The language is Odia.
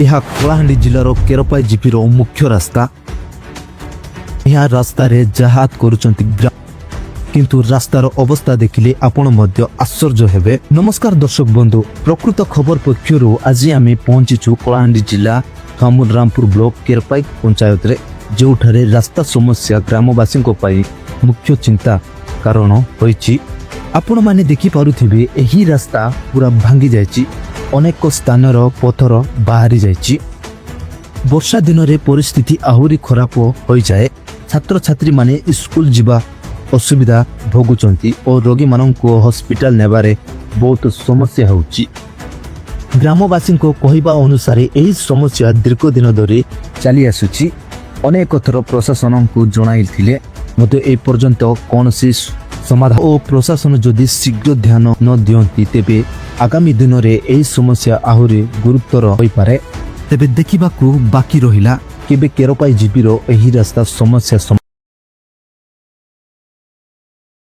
ଏହା କଳାହାଣ୍ଡି ଜିଲ୍ଲାର କେରପାଇ ଜିପିର ମୁଖ୍ୟ ରାସ୍ତା। ଏହା ରାସ୍ତାରେ ଯାତାୟାତ କରୁଛନ୍ତି କିନ୍ତୁ ରାସ୍ତାର ଅବସ୍ଥା ଦେଖିଲେ ଆପଣ ମଧ୍ୟ ଆଶ୍ଚର୍ଯ୍ୟ ହେବେ। ନମସ୍କାର ଦର୍ଶକ ବନ୍ଧୁ, ପ୍ରକୃତ ଖବର ପକ୍ଷରୁ ଆଜି ଆମେ ପହଞ୍ଚିଛୁ କଳାହାଣ୍ଡି ଜିଲ୍ଲା ଥୁଆମୂଳ ରାମପୁର ବ୍ଲକ କେରପାଇ ପଞ୍ଚାୟତରେ, ଯେଉଁଠାରେ ରାସ୍ତା ସମସ୍ୟା ଗ୍ରାମବାସୀଙ୍କ ପାଇଁ ମୁଖ୍ୟ ଚିନ୍ତା କାରଣ ହୋଇଛି। ଆପଣମାନେ ଦେଖିପାରୁଥିବେ, ଏହି ରାସ୍ତା ପୁରା ଭାଙ୍ଗି ଯାଇଛି। ଅନେକ ସ୍ଥାନର ପଥର ବାହାରି ଯାଇଛି। ବର୍ଷା ଦିନରେ ପରିସ୍ଥିତି ଆହୁରି ଖରାପ ହୋଇଯାଏ। ଛାତ୍ରଛାତ୍ରୀମାନେ ସ୍କୁଲ ଯିବା ଅସୁବିଧା ଭୋଗୁଛନ୍ତି ଓ ରୋଗୀମାନଙ୍କୁ ହସ୍ପିଟାଲ ନେବାରେ ବହୁତ ସମସ୍ୟା ହେଉଛି। ଗ୍ରାମବାସୀଙ୍କ କହିବା ଅନୁସାରେ, ଏହି ସମସ୍ୟା ଦୀର୍ଘ ଦିନ ଧରି ଚାଲି ଆସୁଛି। ଅନେକ ଥର ପ୍ରଶାସନକୁ ଜଣାଇଥିଲେ ମଧ୍ୟ ଏ ପର୍ଯ୍ୟନ୍ତ କୌଣସି ସମାଧାନ ଓ ପ୍ରଶାସନ ଯଦି ଶୀଘ୍ର ଧ୍ୟାନ ନ ଦିଅନ୍ତି, ତେବେ ଆଗାମୀ ଦିନରେ ଏହି ସମସ୍ୟା ଆହୁରି ଗୁରୁତର ହୋଇପାରେ। ତେବେ ଦେଖିବାକୁ ବାକି ରହିଲା, କେବେ କେରପାଇ ଜିପିର ଏହି ରାସ୍ତା ସମସ୍ୟା